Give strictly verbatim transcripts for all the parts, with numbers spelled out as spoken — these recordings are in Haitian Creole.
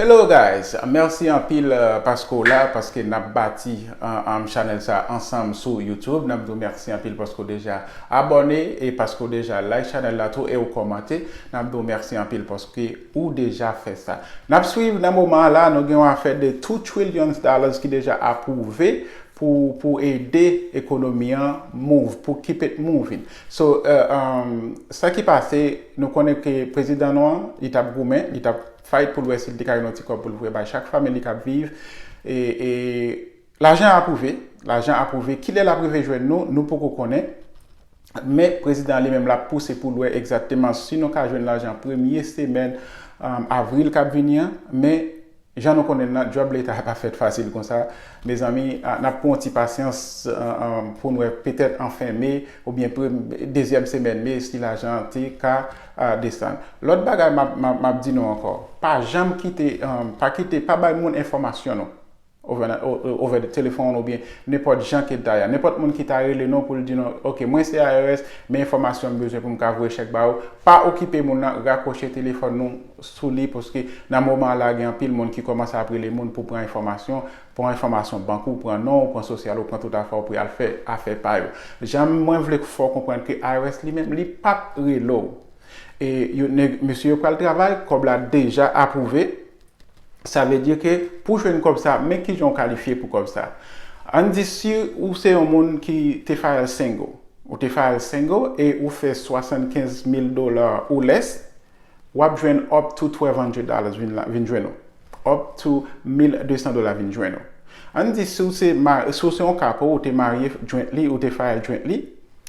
Hello guys, mèsi anpil uh, paske w la, paske n ap bati uh, um, chanèl sa ansanm sou YouTube. N ap di w mèsi anpil paske w deja abòne e paske w deja like chanèl la tou e w kòmante. N ap di w mèsi anpil paske ou deja fè sa. N ap swiv nan moman an la, nou gen yon afè de two trillion dollars ki deja apwouve pou, pou ede ekonomi an move, pou keep it moving. So, uh, um, sa ki pase, nou konnen ke prezidan nou an, li t ap goumen, li t ap fight pou l wè si l te ka jwenn yon ti kòb pou l voye bay chak fanmi li k ap viv. E, e lajan apwouve, lajan apwouve. Kilè l ap rive jwenn nou, nou poko konnen. Men prezidan an li menm l ap pouse pou l wè egzakteman si nou ka jwenn lajan premye semèn um, avril k ap vini an. Men jan nou konnen nan djòb leta pa fèt fasil konsa. Mezanmi, n ap pran yon ti pasyans um, pou n wè petèt an fen me oubyen dezyèm semèn me si lajan an te ka uh, desann. Lòt bagay m ap di nou ankò, pa janm kite, um, pa kite, pa bay moun enfòmasyon nou. Over, over the telephone oubyen nenpòt jan ke daya. Nenpòt moun ki ta rele nou pou l di nou, ok, mwen se I R S, men enfòmasyon m bezwen pou m ka voye chèk ba ou. Pa okipe moun nan, rakwoche telefòn nou sou li, paske nan moman la gen anpil moun ki kòmanse ap rele moun pou pran enfòmasyon, pran enfòmasyon bank ou, pran non ou, pran sosyal ou, pran tout afè ou pou y al fè afè pa yo. Jan mwen vle fè w konprann ke I R S li menm, li p ap rele w. E yo, mesye yo pral travay, kòb la deja apwouve. Sa vle di ke pou jwenn kòb sa, men kijan w kalifye pou kòb sa. Ann di si ou se yon moun ki te file single, ou te file single e ou fè swasannkenz mil dola ou lès, w ap jwenn up to twelve hundred dollars vin, vin jwenn ou. Up to mil de san dola vin jwenn ou. Ann di si w se, si w se yon couple, ou te marye jointly, ou te file jointly,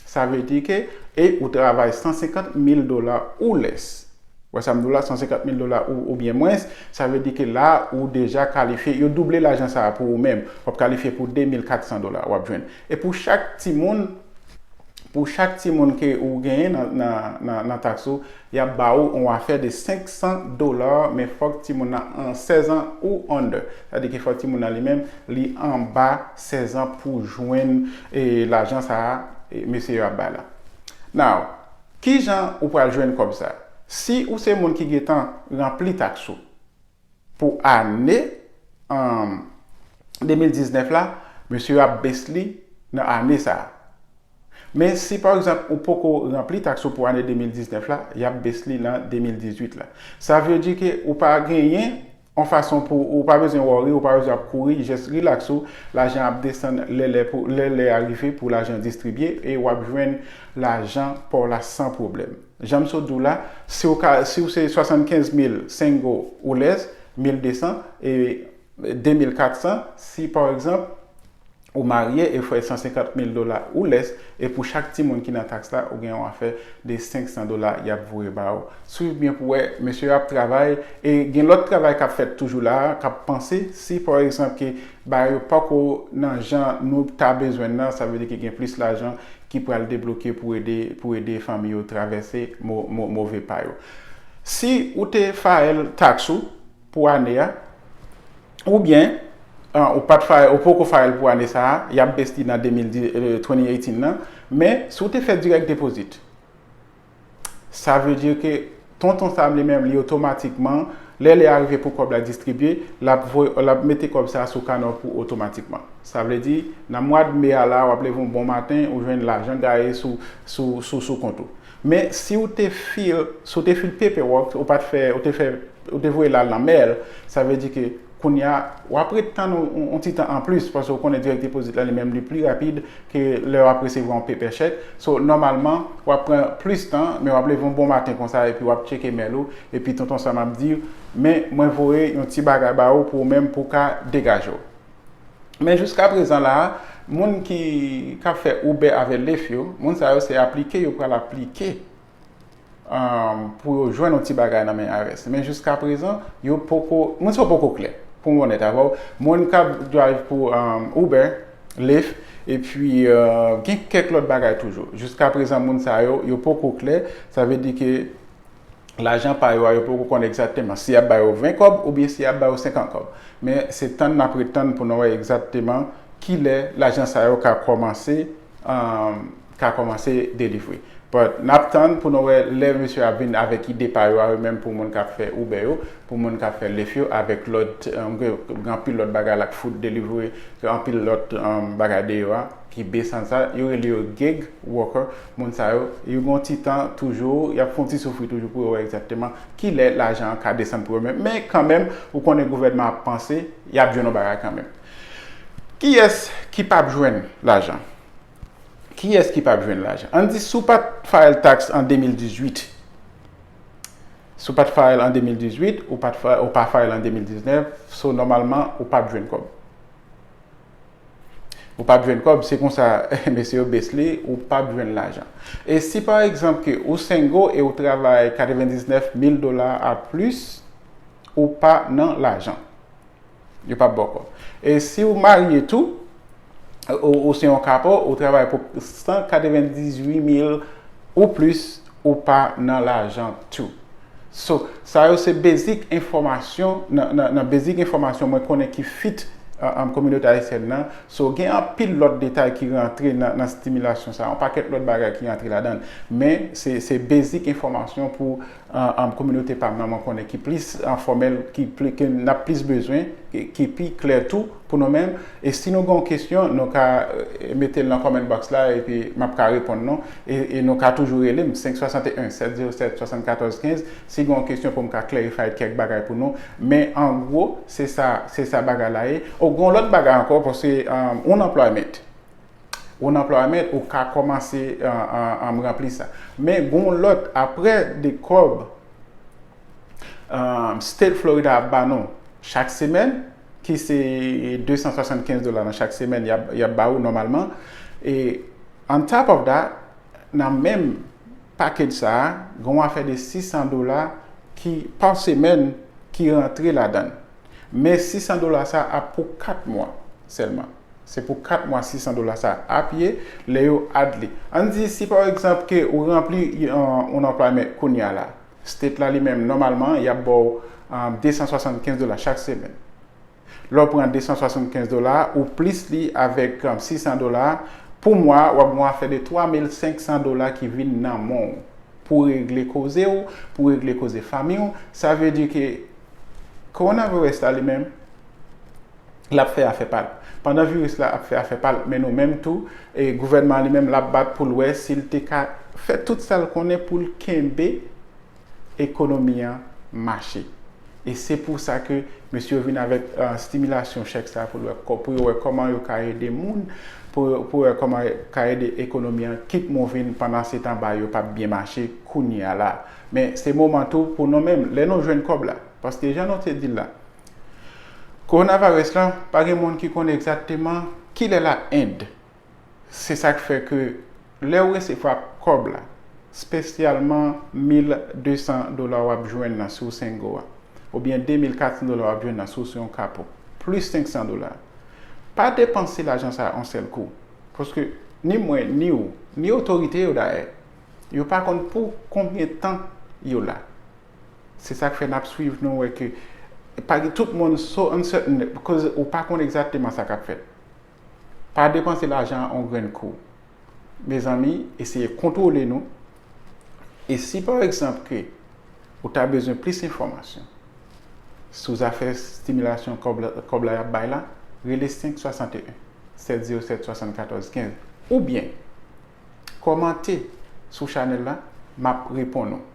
sa vle di ke, e ou travay san senkant mil dola ou lès. Wè sa m di w la, san senkant mil dola ou, oubyen mwens, sa vle di ke la ou deja kalifye, yo double lajan sa a pou ou menm, w ap kalifye pou de mil kat san dola w ap jwenn. E pou chak timoun, pou chak timoun ke ou genyen nan, nan, nan, nan taks ou, y ap ba ou yon afè de senk san dola, men fòk timoun nan an sèz an ou under. Sa vle di ke fòk timoun nan li menm, li anba sèz an pou jwenn e, lajan sa a e, mesye yo ap bay la. Now, kijan ou pral jwenn kòb sa? Si ou se moun ki gentan ranpli taks ou pou ane um, de mil diznèf la, mesye yo ap base li nan ane sa a. Men si pa egzanp ou poko ranpli taks ou pou ane de mil diznèf la, y ap base li nan de mil dizuit la. Sa vle di ke ou pa genyen yon fason pou ou pa bezwen worry, ou pa bezwen ap kouri, just relax ou, lajan ap desann lè lè pou lè lè a rive pou lajan distribye e w ap jwenn lajan pa w la san pwoblèm. Jan m sot di w la, si w ka, si w se swasannkenz mil single ou lès, mil de san e de mil kat san, si pa egzanp ou marye e fè san senkant mil dola ou lès, e pou chak timoun ki nan taks la, ou gen yon afè de senk san dola y ap voye ba ou. Swiv byen pou wè, mesye yo ap travay, e gen lòt travay k ap fèt toujou la a, k ap panse, si pa egzanp ke bagay yo pako nan jan nou ta bezwen nan, sa vle di ke gen plis lajan ki pral debloke pou ede, pou ede fanmi yo travèse mo, mo, move pa yo. Si ou te file taks ou pou ane a, oubyen uh, ou pa t file, ou poko file pou ane sa a, y ap base li nan de mil twenty eighteen nan, men si w te fè direct deposit, sa vle di ke tonton sa a li menm li otomatikman, lè lè a rive pou kòb la distribye, l ap voye, l ap mete kòb sa a sou kanè w pou otomatikman. Sa vle di, nan mwa de me a la, w ap leve yon bon maten, ou jwenn lajan gaye sou, sou, sou, sou kont ou. Men si w te fil, si w te fil paperwork, ou pa t fè, ou te fè, ou te voye l al nan mèl, sa vle di ke kounye a, w ap ret tann yon, yon, yon ti tan anplis, paske w konnen direct deposit la li menm li pli rapid ke lè w ap resevwa yon paper check. So, nòmalman, w ap pran plis tan, men w ap leve yon bon maten konsa, epi w ap tcheke mèl ou, epi tonton sa m ap di, men mwen voye yon ti bagay ba ou pou ou menm pou w ka degaje w. Men jiska prezan la a, moun ki, k ap fè Uber avè Lyft yo, moun sa yo se aplike yo pral aplike um, pou yo jwenn yon ti bagay nan men I R S. Men jiska prezan, yo poko, moun sa yo poko klè. Pou m onèt avè w, moun k ap drive pou um, Uber, Lyft, epi uh, gen kèk lòt bagay toujou. Jiska prezan, moun sa yo, yo poko klè. Sa vle di ke lajan pa yo a, yo poko konn egzakteman si y ap ba yo ven kòb oubyen si y ap ba yo senkant kòb. Men se tann n ap ret tann pou nou wè egzakteman kilè lajan sa yo ka kòmanse, um, ka kòmanse delivre. But n ap tann pou nou wè lè mesye ap vin avèk ide pa yo a, yo menm, pou moun k ap fè Uber yo, pou moun k ap fè Lyft yo, avèk lòt, um, gen anpil lòt bagay, like food delivery, gen anpil lòt, um, bagay deyò a ki desann sa, yo rele yo gig worker. Moun sa yo, yo gen yon ti tan toujou, y ap fè yon ti soufri toujou pou yo wè egzakteman ki lè lajan an ka desann pou yo menm. Men kanmenm, ou konnen gouvènman ap panse, y ap jwenn yon bagay kanmenm. Kiyès ki p ap jwenn lajan? Kiyès ki p ap jwenn lajan? Ann di, si w pa t file tax an de mil dizuit, si w pa t file an de mil dizuit, ou pa t fi-, ou pa file an de mil diznèf, so nòmalman, ou p ap jwenn kòb. Ou p ap jwenn kòb, se konsa mesye yo base li, ou p ap jwenn lajan. E si pa egzanp ke ou single e ou travay katrevendiznèf mil dola a plis, ou pa nan lajan. Yo p ap ba w kòb. E si w marye tou, ou, ou se yon couple, ou travay pou san katrevendizuit mil ou plis, ou pa nan lajan tou. So, sa yo se basic enfòmasyon, nan, nan, nan basic enfòmasyon mwen konnen ki fit, uh, um, kominote ayisyèn nan. So, gen anpil lòt detay ki rantre nan, nan stimilasyon sa, yon pakèt lòt bagay ki rantre ladan l. Men, se, se basic enfòmasyon pou, uh, um, kominote pa m nan, mwen konnen ki plis enfòmèl, ki pli, ke n ap plis bezwen, ki, ki pi klè tou pou nou menm. E si nou gen yon kesyon, nou ka, eh, mete l nan comment box la, epi m ap ka reponn nou. E, e nou ka toujou rele m, senk swasanteyen, sèt zewo sèt, swasannkatòz kenz, si gen yon kesyon pou m ka clarify kèk bagay pou nou. Men an gwo, se sa, se sa bagay la ye. O, gen yon lòt bagay ankò, paske, um, unemployment. Unemployment, ou ka kòmanse, uh, uh, um, ranpli sa. Men gen yon lòt, aprè de kòb, um, State Florida ap ba nou chak semèn, ki se de san swasannkenz dola nan chak semèn y ap, y ap ba ou nòmalman. E on top of that, nan menm package sa a, gen yon afè de sis san dola ki pa semèn ki rantre ladan l. Men sis san dola sa ap pou kat mwa sèlman. Se pou kat mwa sis san dola sa ap ye lè yo add li. Ann di si pa egzanp ke ou ranpli yon, yon unemployment kounye a la. State la li menm, nòmalman, y ap ba w, um, de san swasannkenz dola chak semèn. Lè w pran de san swasannkenz dola, ou plis li avèk, um, sis san dola, pou mwa, w ap gen yon afè de twa mil senk san dola ki vin nan men w pou regle koze w, pou regle koze fanmi w. Sa vle di ke kowonaviris la li menm, l ap fè afè pa l. Pandan viris la ap fè afè pa l, men nou menm tou, e gouvènman an li menm, l ap bat pou l wè si l te ka fè tout sa l konnen pou l kenbe ekonomi an mache. E se pou sa ke mesye yo vin avèk, uh, stimilasyon chèk sa pou l wè kò-, pou yo wè kòman yo ka ede moun, pou, pou wè kòman yo ka ede ekonomi an keep moving, pandan se tan bagay yo p ap byen mache kounye a la. Men se moman tou pou nou menm, lè nou jwenn kòb la. Paske jan nou te di l la, kowonaviris la, pa gen moun ki konn egzakteman kilè l ap end. Se sa k fè ke lè w resevwa kòb la, espesyalman mil de san dola w ap jwenn nan si w single a, oubyen de mil kat san dola w ap jwenn nan si w se yon couple, plis senk san dola, pa depanse lajan sa a yon sèl kou. Paske ni mwen, ni w, ni otorite yo dayè, yo pa konn pou konbyen tan yo la. Se sa k fè n ap swiv nou wè ke pa gen, tout moun so uncertain, because ou pa konn egzakteman sa k ap fèt. Pa depanse lajan an yon grenn kou. Mezanmi, eseye kontwole nou. E si pa egzanp ke ou ta bezwen plis enfòmasyon sou zafè stimilasyon kòb la, kòb la y ap bay la, rele senk swasannteyen, sèt zewo sèt, swasannkatòz kenz, oubyen kòmante sou chanèl la, m ap reponn ou.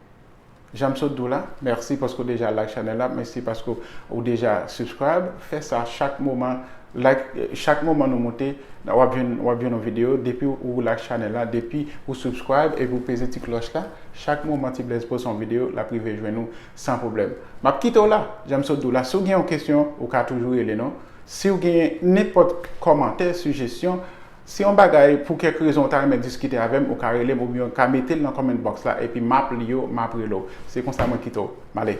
Jan m sot di w la, mèsi paske w deja like chanèl la, mèsi paske w deja subscribe. Fè sa chak moman, like, chak moman nou monte, w ap jwenn, w ap jwenn yon videyo. Depi w like chanèl la, depi w subscribe, epi w peze ti klòch la, chak moman Ti Blaze poste yon videyo, l ap rive jwenn ou san pwoblèm. M ap kite w la, jan m sot di w la, si w gen yon kesyon, ou ka toujou rele nou. Si w gen nenpòt kòmantè, sijesyon, si yon bagay, pou kèk rezon, ou ta renmen diskite avè m, ou ka rele m oubyen ou ka mete l nan comment box la, epi m ap li yo, m ap rele w. Se konsa mwen kite w. M ale.